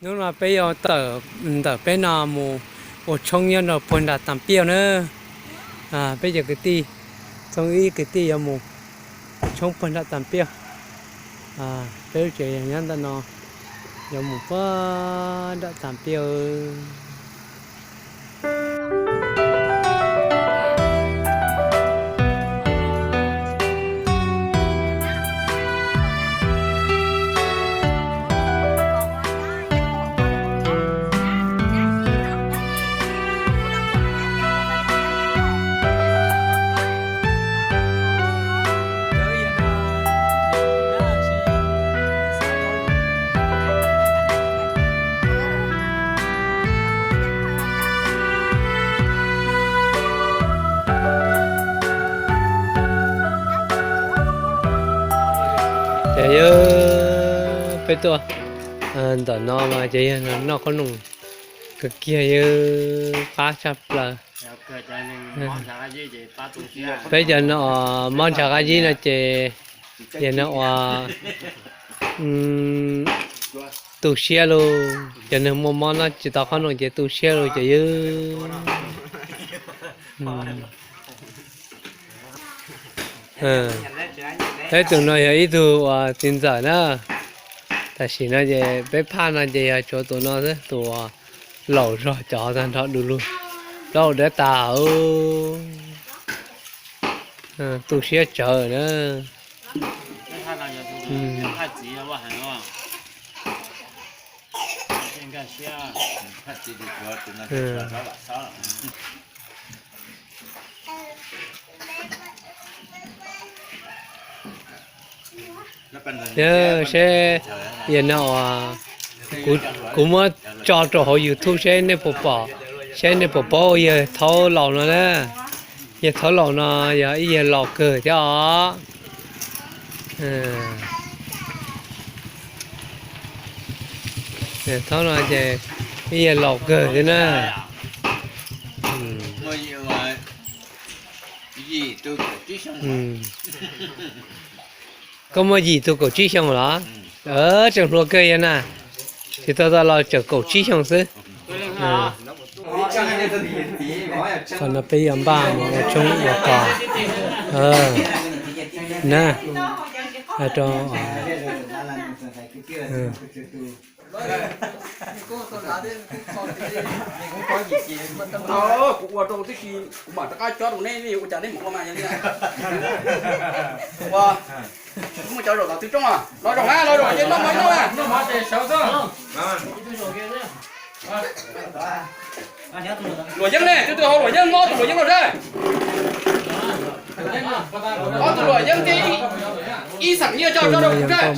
Hnub no peb yuav tawm ntawm peb no mus ua tshoob nyob rau puag nram Tam Piaj na. Peb cov kwv tij, txooj ib kwv tij yuav mus ua tshoob puag nram Tam Piaj. Peb lub tsev yog nyob ntawm no, yuav mus puag nram Tam Piaj. Ces yog peb tuaj ntawm no mas ces yog noj qhob noom kawg kiag, yog qab tshaj plaws. Peb cov no mob ntshav qab zib no ces yog no ua tu siab lauj, cov neeg muaj mob no tsis tau qhob noom ces tu siab lauj ces yog. Peb tus no yog ib tug uas txiv ntxawm na. Tam sim no ces peb phaj no ces yog tshuav tus no xwb, tus uas laus zog cov tag nrho du lug, plaub hau dawb tas, tu siab tsawv na. Yog seb, yog no uas kuv muab tso rau hauv YouTube seb nej puas pom, seb nej puas paub yawg thaub laus no na. Yawg thaub laus no yog ib yawg laus kawg thiab os. Yawg thaub no ces ib yawg laus kawg thiab na. Koj muaj yim tug kaum tsib xyoo los? Tseem hluas kawg yog na, tsis tau tau los tseem kaum tsib xyoo xwb. Qhov no peb yuav npaj mus ua tshoob ua kos na. Kuv ua rau tib si, kuv mam rov qab cob rau neb, ua cas neb mam ua mas yog li. Ua, muaj cov zaum tom tw rooj os, los zaum na, los zaum ces noj mov noj na. Luam yeeb ne, tus twg haus luam yeeb, ob tug luam yeeb los saib. Ob tug luam yeeb thiab ib xeem nyiaj coj tso rau kuv saib.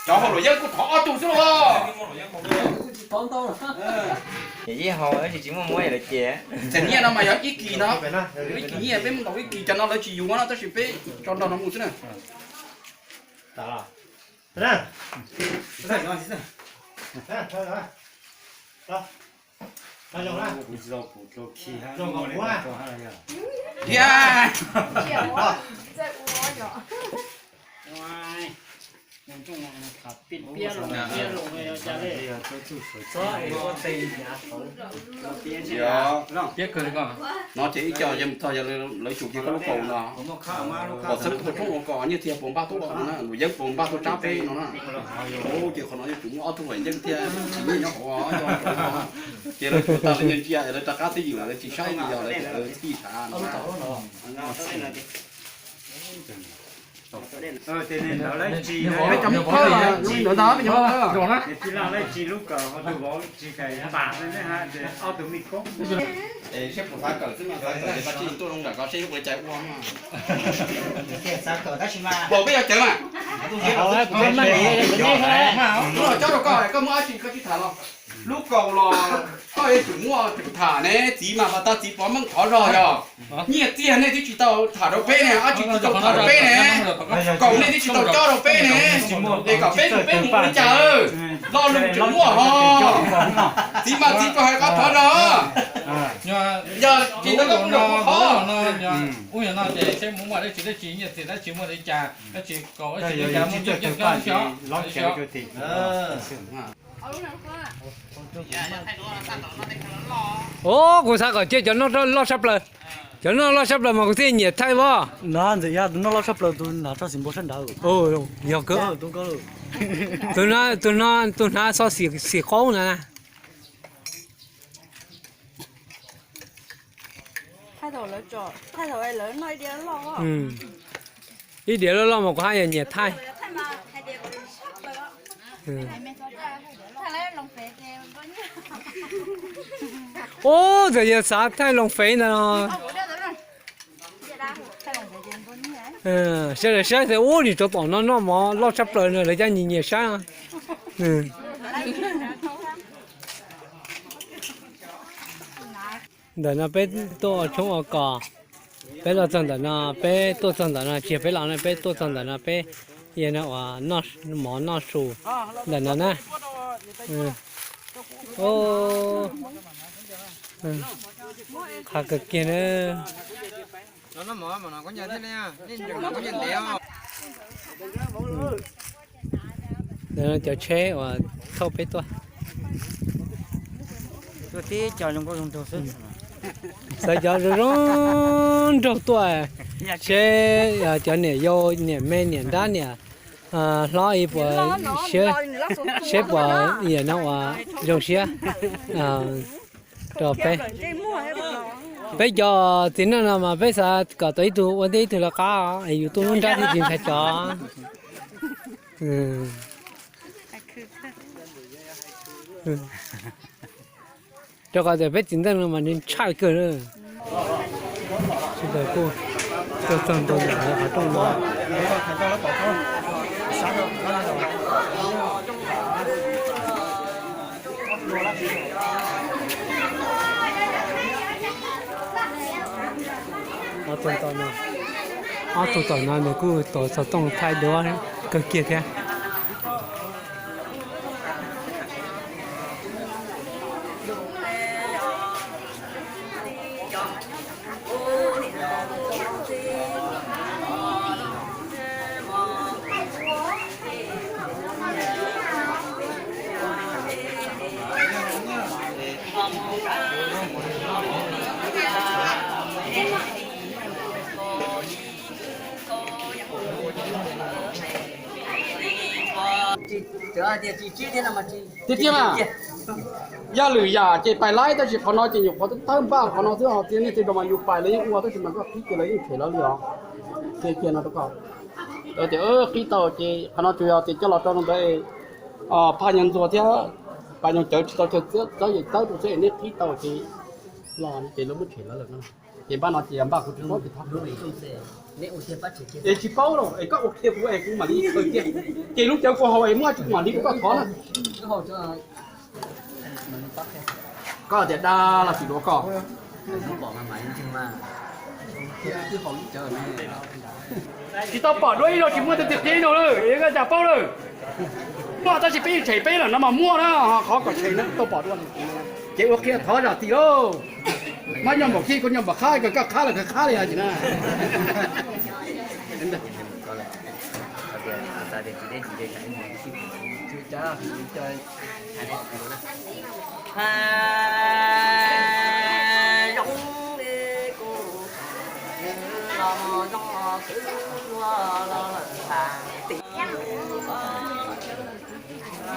Cov haus luam yeeb kuv thov ob tug xwb los. Txheem nyiaj no mas yog ib kis no, ib kis nyiaj peb muab ntaus ib kis, cov no lawv tsis yuav no tab sis peb tso nrog no mus xwb na. Thiab no ces ib co yog tog yog lawv tsum kiag koj lub kaus no, kom xeeb ua tshoob ua kos nyiaj thiab puas npaj tuaj no na, luam yeeb puas npaj tuaj tsab peb no na. Ces qhov no yuav tsum muaj ob tug luam yeeb thiab tsis nyiaj nyob hauv, ces lawv tsum tag lawv ntsia ntsia es lawv rov qab twj ywm lawv tsis saib li yog lawv tij tshav no. Tsis laj lawv tsis lub kawm ho tus vauv tsis kais npam ne, ob tug me koob. Seb puas xav kawm xwb mas xav kawm ces tsis tuaj zoo nram ko seb ua li cas ua. Xav kawm tab sis mas, peb yuav cawv mas. Lub los cob rau koj, koj muaj dab tsi koj sib tham los. Lub kaus los koj yuav tsum muaj tham ne, txiv mas pas tas txiv pov meej thov zog yog. Nyiaj txiag nej twb tsis tau tham rau peb ne, dab tsi tsis tau tham rau peb ne. Kaus nej twb tsis tau cob rau peb ne. Es kom peb mus peb mus ua li cas, lo lus tseem muaj ho. Txiv mas txiv pov hais qhov thov zog. Yog tsis no, no, ub, yog no ces seb muaj dab tsi dab tsi nyiaj txiag dab tsi muaj li cas dab tsis kaus dab tsis li cas muaj nyiaj nyiaj xyov. Os, kuv xav kom cia cov no loj tshaj plaws. Cov no loj tshaj plaws mas kuv thiaj nyiam thaij os. Ntxawm yog tus no loj tshaj plaws tus hnav txoj xim npau sab nrad. Yog kawg. Tus hnav, tus hnav txoj xim qaub na. Ib diav loj loj mas kuv haj yam nyiam thaij. Ub, txawm yog xav thaij loo fev ntag no. Sawv daws saib tias ub, nim rov tom no noj mov loj tshaj plaws no lawv cov nyiam nyiam saib. Ntawm no peb tuaj ua tshoob ua kos, peb los txog ntawm no, peb tuaj txog ntawm no, tsis yog peb los no, peb tuaj txog ntawm no peb, yog no uas mov noj su ntawm no na. Qhov kawg kiag na. Cov tsheb uas thauj peb tuaj. Xav cov zoo zoo nraug tuaj, seb cov niam yau niam me niam nrab niam hlob ib puas siab, seb puas yam no uas zoo siab rau peb. Peb cov txiv neej no mas peb xav kom tau ib tug ua ntej ib tug lawv qab es yus tuaj lub nrab thiaj tsis ntshai cov. Rau qhov tias peb txiv neej no mas nws ntshai kawg na. Sawv daws kuj tuaj txog ntua ntawm lawv qhov rooj no. Ob tug tom no, ob tug tom no nws kuj tuav xov tooj thaij duab kawg kiag thiab. Tiag tiag mas, yog lwm yam ces pais laib, tab sis qhov no ces nyuam qhuav thawb npaj qhov no xwb, ho tias nej tej zaum mas yus pais lawv yeej ua, tab sis mas koj qhib ces lawv yeej tshem lawv li os. Tiag tiag no rau koj tias qhib tau ces qhov no tsuas yog tias coj los rau ntawd, phaj nyuag ntxuag thiab paj nyuag cawv tsis tau chaw txawb, txawb yam txawb rau xwb, nej qhib tau ces los ces lawv muab tshem lawv lawm no. Ces npaj no ces yog npaj kuv tsis paub ces thov. Es tsis paub los es koj ua qhia kuv es kuv mam li khaws kiag. Ces lub cawv kuv haus es muaj tsis kuv mam li rau koj thov na. Koj tias dab los tsis dua koj. Tsis tau pom dua ib zaug tsis muaj tej tiag qhia ib zaug lawm, es koj cas paub lawm. Muaj tab sis peb yeej tshem peb lawm no mas muaj na, qhov kom tshem no tau pom dua. Ces ua qhia thov zam txim lauj. Mab nyob npaum kib, koj nyob npaum qhab, koj qhab los koj qhab li os ces na.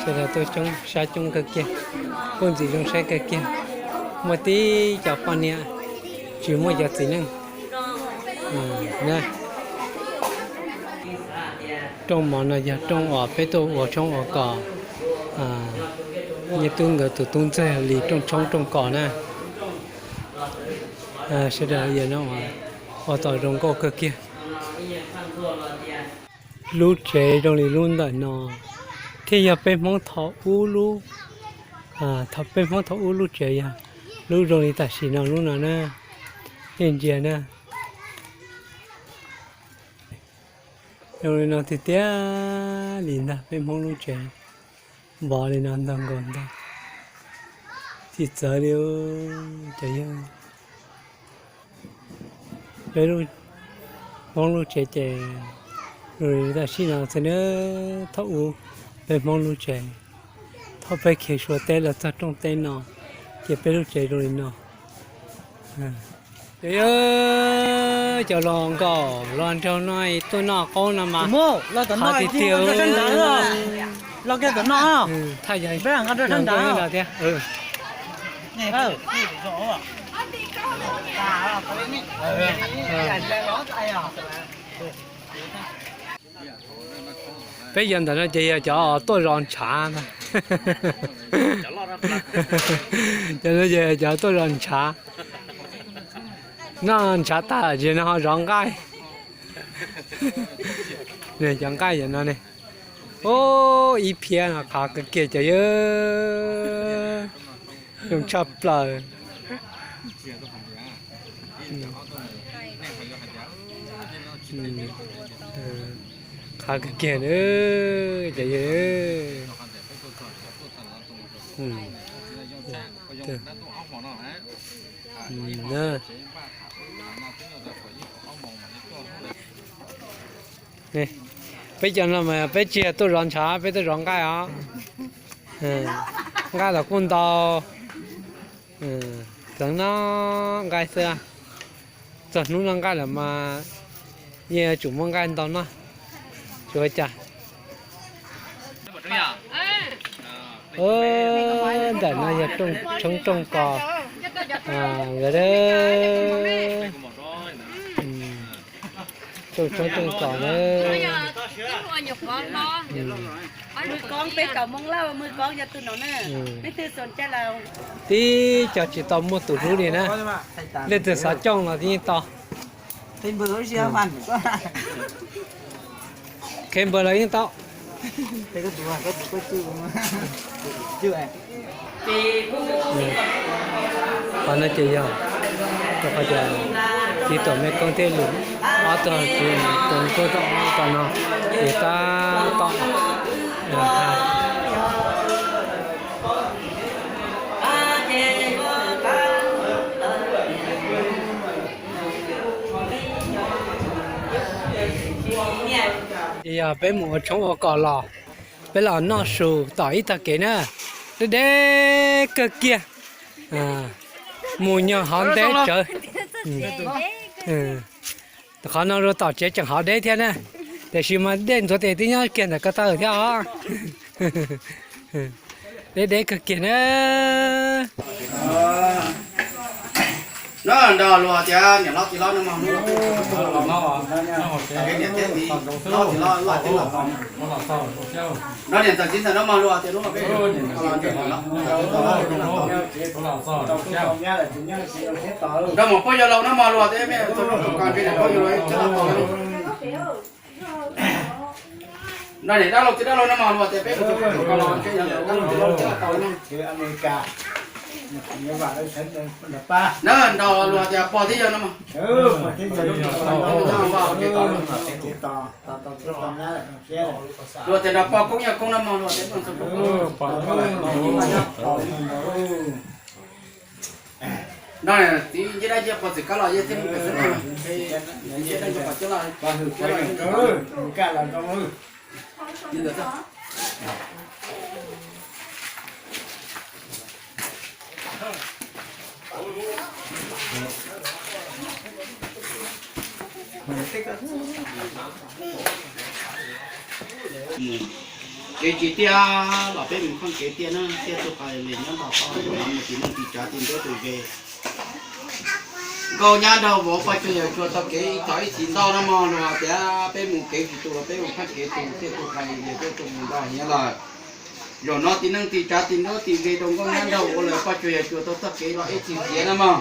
Sawv daws tuaj coob, sab coob kawg kiag, kuj ntxim zoo saib kawg kiag. Muaj tib co poj niam, tsis muaj cov txiv neej. Rooj mov no yog rooj uas peb tuaj ua tshoob ua kos, Nyiaj Tub nkawd tus tub ntxawg li rooj tshoob rooj kos na. Sawv daws yog no ua tau zoo nkauj kawg kiag. Lub tsev zoo li lub ntawm no thiaj yog peb Hmoob thaum ub lub, thaum peb Hmoob thaum ub lub tsev yog lub zoo li tam sim no lub no na. Nej ntsia na. Zoo li no tiag tiag li ntag peb Hmoob lub tsev, vov li no ntog nkaus ntag. Txhij txawv li, ces yog peb Hmoob lub tsev ces zoo li tam sim no xwb na. Thaum ub peb Hmoob lub tsev, thaum peb khiav Suav teb los txog rooj teb no, ces peb lub tsev zoo li no. Ces cov hluas nkauj hluas nraug no tuaj noj qaub no mas qhov tiag tiag. Los kiag tom no, thaj yog nqa rau sab nrad thiab. Peb yog ntawm no ces yog cov tuaj zov ntshav ntag. Cov no ces cov tuaj zov ntshav. Noj ntshav tag ces no ho zov nqaij. Cov nqaij yom no ne. Ub, ib phiab no qhav kawg kiag cov yawg, zoo tshaj plaws. Qhav kawg kiag na cov yawg. Peb cov no mas peb tsis yog tuaj zov ntshav, peb tuaj zov nqaij os. Nqaij los kuj ntau, txeev noj nqaij xwb. Txog hnub noj nqaij lawm mas yeej yuav tsum muaj nqaij ntau noj, tsis ua cas. Ntawm no yog tshoob rooj kos nkawd. Tshoob rooj kos na. Tib co tsis tau muaj tus hlub li na. Leej twg xav coj los yeej tau. Qhia npawg los yeej tau. Qhov no ces yog rau qhov tias txiv tuam me koob thiab lwm ob tug txiv tuam me koob tom no ces tab tom ha. Ces yog peb mus ua tshoob ua kos los, peb los noj su tom ib tog kev na, deb deb kawg kiag, mus nyog hov nteb tsawv. Qhov no rau tom tsev tseem hov deb thiab na, tiam sis mas dej ntxuav tes twb nyob kiag ntawm ko taw thiab os. Deb deb kawg kiag na. No nrog luag tias niam hlob txiv hlob no mas hnub no niam thiab txiv hlob txiv hlob loj teb los, no niam ntxawm txiv ntxawm no mas luag tias hnub no peb los nrog mus pab yawg laus no mas luag tias peb txog ko npe niam pab yawg laus txog tau. No niam dab laug txiv dab laug no mas luag tias peb mus txog ko los ntshe niam dab laug txiv dab laug tau no. Na nrog luag tias pog thiab yawg no mas. Luag tias nrog pog koob yawg koob no mas luag tias no txiv ncej dab ncej pog txwm kab los yej thiab mus pem xwb no. Ncej dab ncej pog coj los. Kev tsis tiaj los peb mus pheej kev tiaj na, tiaj tug qhov li nyob nto toj mus tim neej tim tsav tim nruab tim ze. Nkauj nyab nraug vauv poj ntsuag yawg tsuag tau kev ib txhis ntau no mog, luag tias peb mus kev tsis tus los peb mus pheej kev tus, tiaj tug qhov li tiaj tug mus nto hniav lawm. Zaum no tim neej tim tsav tim nruab tim ze rau nkauj nyab nraug vauv lawv poj ntsuag yawg tsuag tau txoj kev los ib txhis tiav na mog.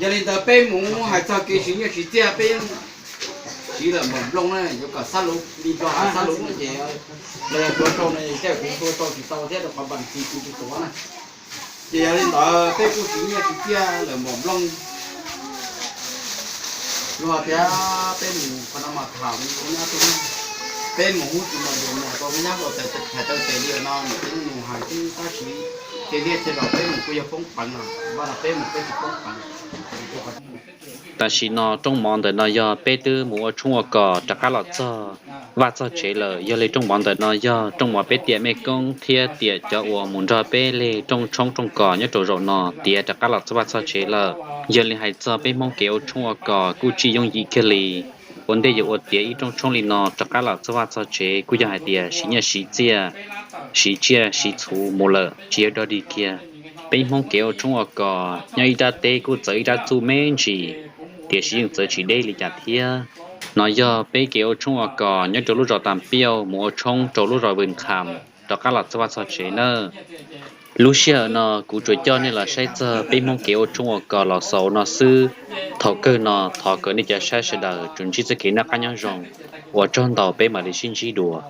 Yog li ntawd peb mus hais txog kev siv nyiaj siv txiaj peb siv lawm npaum nplooj na, yuav kom xab lub li nplog hais xab lub no ces los yog tuav rau no ces kuv tua tau tsis tau thiab rau qhov npas txi kuv tsis tuav na. Ces yog li ntawd peb kuj siv nyiaj siv txiaj lawm npaum nplooj. Luag tias peb mus qhov no mas tham mus ua nyab tus neeg. Peb mus hub tsis muaj ntu muag rau nyab ua tes hais taw tes li no nws twb mus hais xwb tab sis ces tiag tiag los peb mus kuj yog poob peev no, peb mus peb tsis poob peev. Tam sim no rooj mov ntawm no yog peb twb mus ua tshoob ua kos rov qab los txog vaj txog tsev lawm. Yog li rooj mov ntawm no yog rooj mov peb tiam mej koob thiab tiam cov uas mus nrog peb leg rooj tshoob rooj kos nyob rau zaum no tiav rov qab los txog vaj txog tsev lawm. Yog li hais txog peb Hmoob kev ua tshoob ua kos kuj tsis yooj yim kiag li. Ua ntej yuav ua tiav ib rooj tshoob li no rov qab los txog vaj txog tsev kuj yog hais tias siv nyiaj siv txiaj, siv tsiaj siv txhuv mus lawm tsis yog dog dig kiag. Peb Hmoob kev ua tshoob ua kos nyob ib rab teb kuj txawv ib rab txuj me ntsis, tiam sis yeej txawv tsis deb li cas thiab. No yog peb kev ua tshoob ua kos nyob rau lub zos Tas Piauj mus ua tshoob rau lub zos Vwm Kham rov qab los txog vaj txog tsev nawb. Lub sij hawm no kuv tsuas coj nej los saib txog peb Hmoob kev ua tshoob ua kos los xaus no xwb. Thaum kawg no thov kom nej cov saib sawv daws tsuas ntsib txoj kev noj qab nyob zoo. Ua tsaug ntau, peb mam li sib ntsib dua.